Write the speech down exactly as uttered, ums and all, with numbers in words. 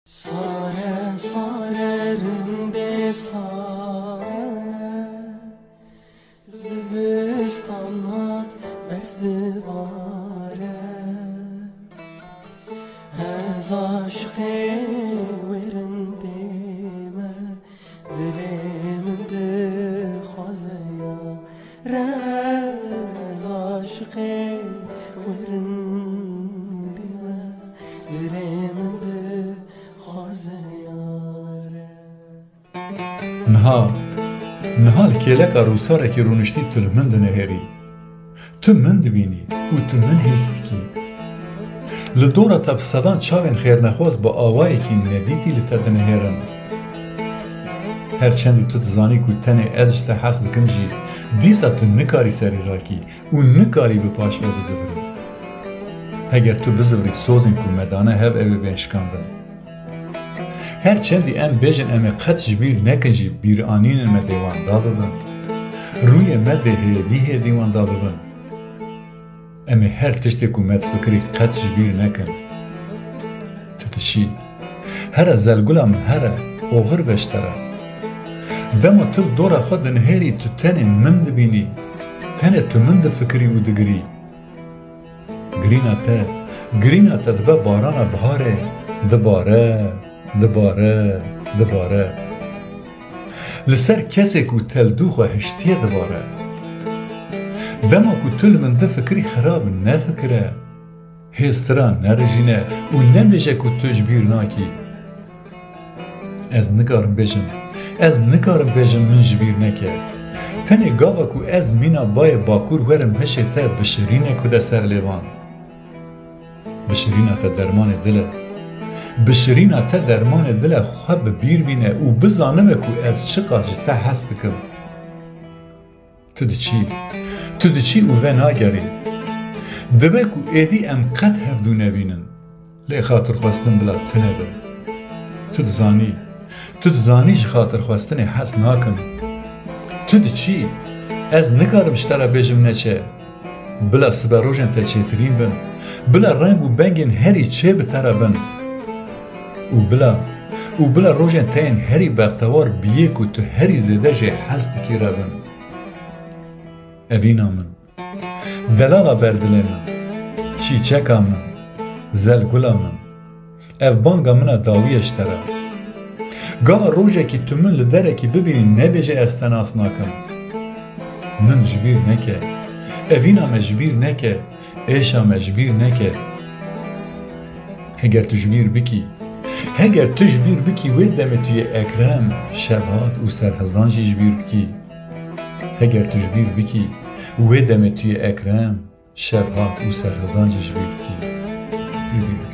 Sare, sare, rindê sare, zivistan hat, berf dibare. Ez aşiqê wê rindê me, dilê min dixwaze yare. Ez aşiqê wê rindê me, dilê min dixwaze yare. Niha, niha li kêleka rûsarekî rûniştî tu li min dinihêrî. Tu min dibînî û tu min hîs dikî. Li dora te bi sedan çavên xêrnexwaz bi awayekî nedîtî li te dinihêrin. Her çendî tu dizanî ku tenê ez ji te hez dikim jî, dîsa tu nikarî serî rakî û nikarî bi paş ve bizivirî. Heger tu bizivirî, sozên ku me dane hev ew ê bên şikandin. Her çendî em bêjin em ê qet ji bîr nekin jî, bîranînên me dê wan da bibin. Rûyê me dê hêdî hêdî wan da bibin. Em ê her tiştê ku me difikirî qet ji bîr nekin. Tu diçî. Here zelgula min, here, oxir be ji te re. Dema tu li dora xwe dinihêrî, tu tenê min dibînî. Tenê tu min difikirî û digirî. Girîna te, girîna te dibe barana biharê, dibare, dibare, dibare. Li ser kesê ku te li dû xwe hiştiye dibare. Dema ku tu li min difikirî, xirab nefikire, hêstira nerijîne û nebêje ku tu ji bîr nakî. Ez nikarim bêjim, ez nikarim bêjim min ji bîr neke. Tenê gava ku ez mîna bayê bakur werim hişê te, bişirînek bide ser lêvan. Bişirîna te dermanê dil e. Bişirîna te dermanê dil e, xwe bi bîr bîne û bizanibe ku ez çiqas ji te hez dikim. Tu diçî. Tu diçî û venagerî. Dibe ku êdî em qet hevdû nebînin. Lê xatirxwestin bila tune be. Tu dizanî. Tu dizanî ji xatirxwestinê hez nakim. Tu diçî. Ez nikarim ji te re bêjim neçe. Bila siberojên te çêtirîn bin. Bila reng û bengên herî çê bi te re bin. Û bila, û bila rojên te yên herî bextewar bi yê ku tu herî zêde jê hez dikî re bin. Evîna min. Delala ber dilê min. Çîçeka min. Zelgula min. Ev banga min e dawiye ji te re. Gava rojekî tu min li derekî bibînî, nebêje ez te nas nakim. Min ji bîr neke. Evîna me ji bîr neke. Êşa me ji bîr neke. Heger tu ji bîr bikî, heger tu ji bîr bikî, wê demê tu yê Ekrem, Şevhat û Serhildan jî ji bîr bikî. Heger tu ji bîr bikî, wê demê tu yê Ekrem, Şevhat û Serhildan jî ji bîr bikî. Ji bîr bikî.